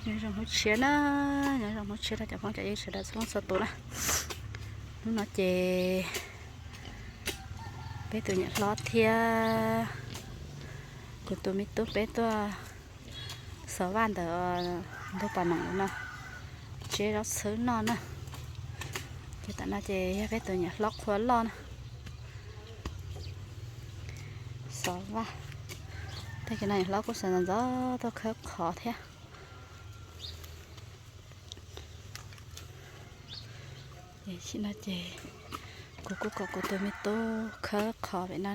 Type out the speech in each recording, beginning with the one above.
Nyob zoo hnub tshiab na, nyob zoo hnub tshiab rau cov phooj cov ywg sawv daws txhua leej txhua tus na. Hnub no ces peb tus niam hlob thiab kuv tus me tub peb tuaj xov vaj ntawm ntug pas noom no, tseb zaub txhwb noj na. Ces tam no ces yog peb tus niam hlob qhua loj na. Xov vaj. Tag kis no niam hlob kuj sawv ntxov ntxov tuaj khawb qhov thiab. Tam sim no ces kuv kuj kom kuv tus me tub khawb qhov pem no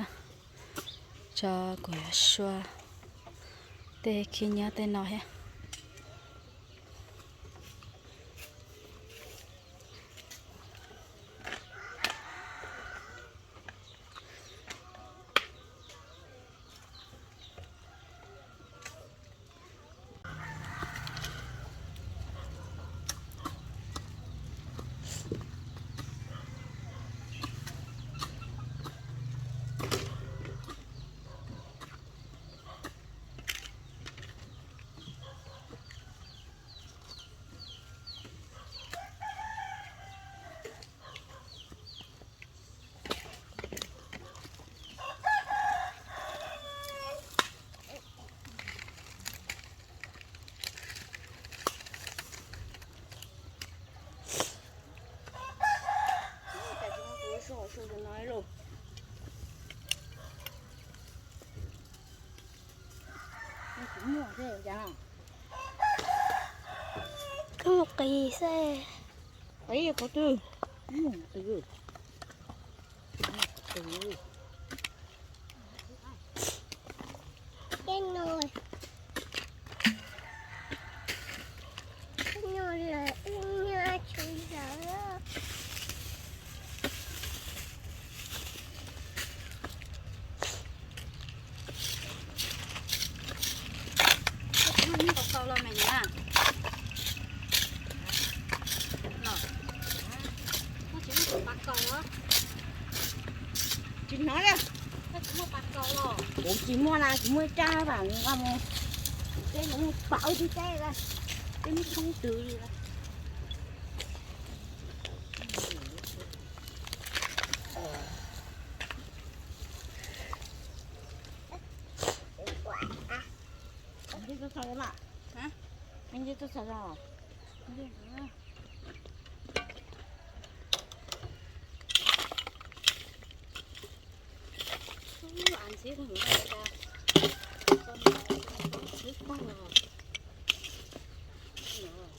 tso, kuv yuav sua tej khib nyiab tej no thiab. Koj mus qis xwb. Qis qhov twg? Mus qis. Tsis hnov li. Kuv tsis muaj na, tsis muaj ib rab, nqa mus, peb mus pam ib tib teb, peb muab thoob twg li.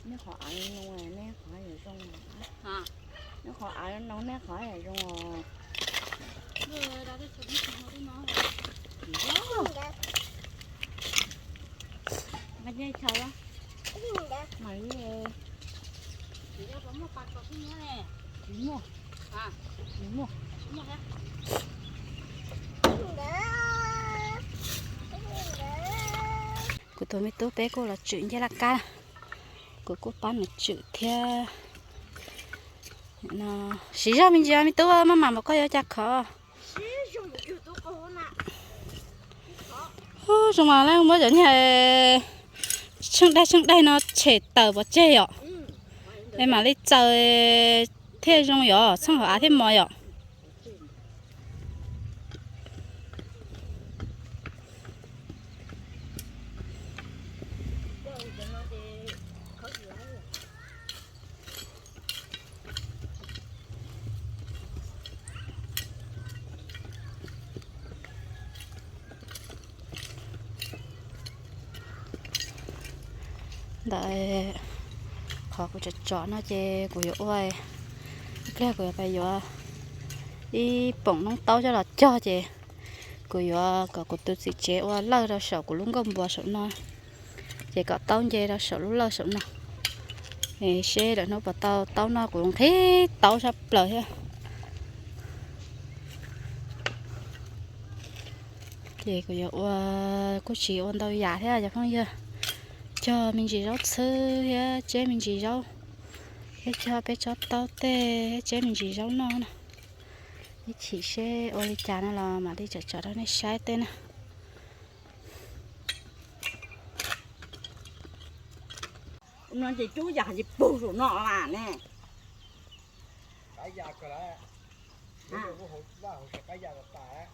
Nej qhov av no, nej qhov yuav zoo. Nej qhov av no, nej qhov yuav zoo os. Mas nyiaj chaw mas li. Tsis muaj, tsis muaj. Kuv tus me tub peb kuj los tswm ncej laj kab, kuv kuj pab nws tswm thiab. Siv zog me ntsis me tub, maj mam npaum koj yuav cas khov. Ub, zoo mas lawm, muab cov niag tsheej daig tsheej daig no tshem tawm pov tseg yom. Es mam li txaws thiaj zoo yom, txheej hauv av thiaj mos yom. Ntawm qhov kuv tsom tsom no ces kuv yuav ua, ib pliag kuv yuav pais yuav ib poom noob taub coj los cog ces kuv yuav kom kuv tus txiv tsev ua lawj rau saum kuv lub nkuaj npua saum no, ces kom taub nce rau saum lub lawj saum no. Seb lwm hnub puas tau taub noj, kuv nqhis taub sab plaws thiab. Ces kuv yuav ua, kuj tsis ua ntau yam thiab cov phooj ywg, cog me ntsis zaub txhwb thiab tseb me ntsis zaub, thiab cog peb tsob taub tej thiab tseb me ntsis zaub noj na. Ib chim seb ua li cas no los mam li tsom tsom rau nej saib tej na. No ces rub yam ces pug saum no mas ne. Qab ya kawg lawm. Lub hauv vaj hauv tsev qab ya tas tas.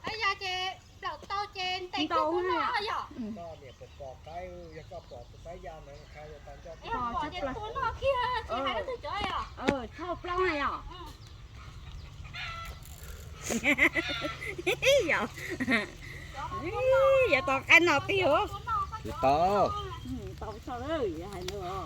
Qab ya ces plaum tau ces ntes ntau kub no yom. Koj niam pom pom qaib, yog koj pom tus qab ya ntawd qhia yog tas nco. Pom ces tua noj kiag ces hais rau tus cov yom. Txhob plaub na yom. Yog, yog tau qaib noj tiag. Tsis tau. Tau txog lawm hais no.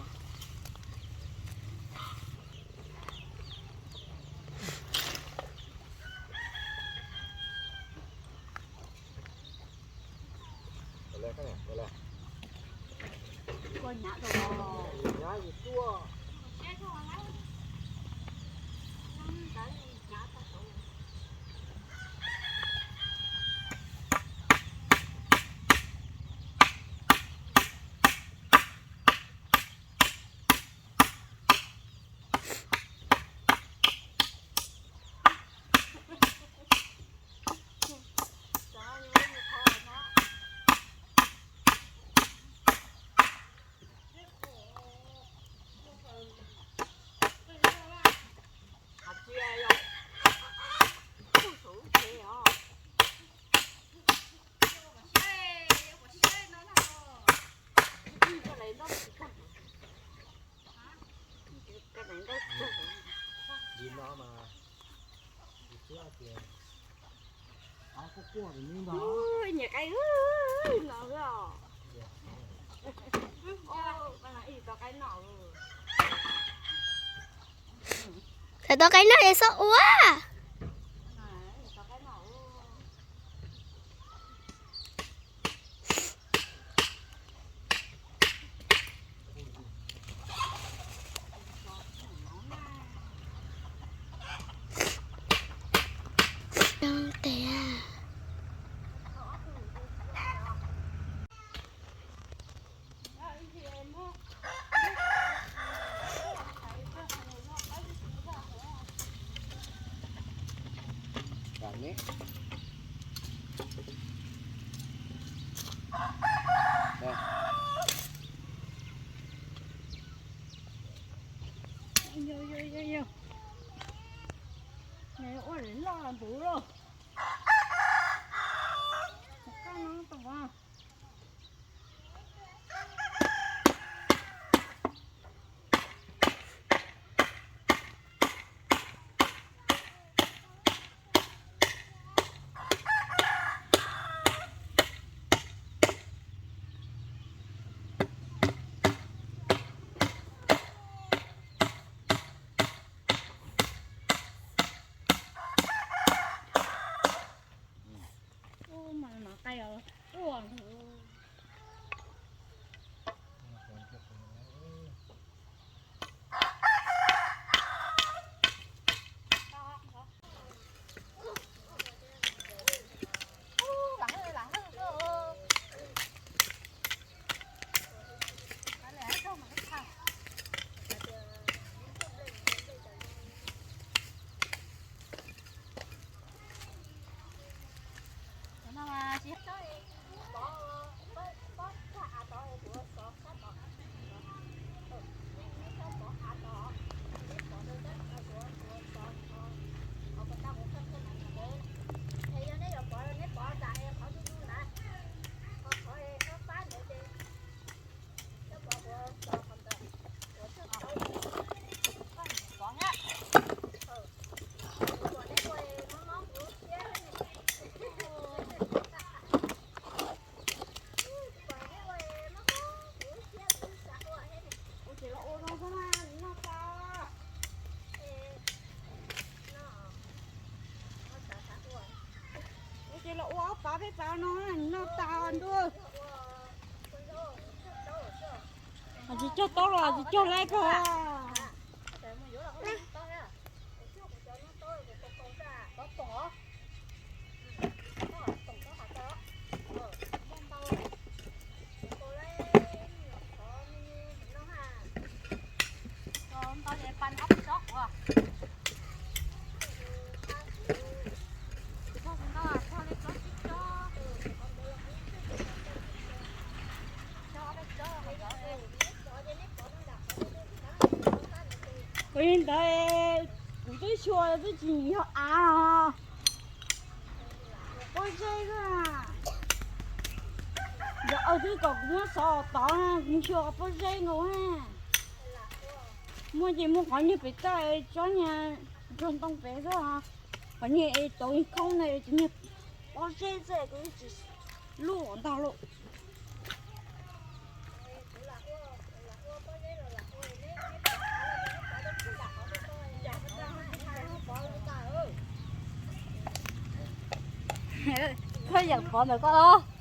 Li no mas, li xwb tias, ui, nyiam qaib no os. Thaum tau qaib noj es txhob ua. Ua loj npuv lauj. Ub, mas no qaib os. Ua ces los ua no xwb na, noj tau. Ua ces los ua ob pav peb pav no, noj tau ntuj. Ho tsis cog taub los tsis cog laib kawg. Kuv li ntawd, kuv twb xyuas twb tsis yog av os. Pob zeb xwb. Yog twb kom kuv muab xov tod, kuv xyuas pob zeb nkaus. Muaj ces muaj qhov niag pem toj tsob niag nrog ntoo pem xwb os. Qhov niag es tau khoob na ces niag pob zeb xwb, kuv tsis lub ntag lauj. Koj yawm pov ntawm koj los.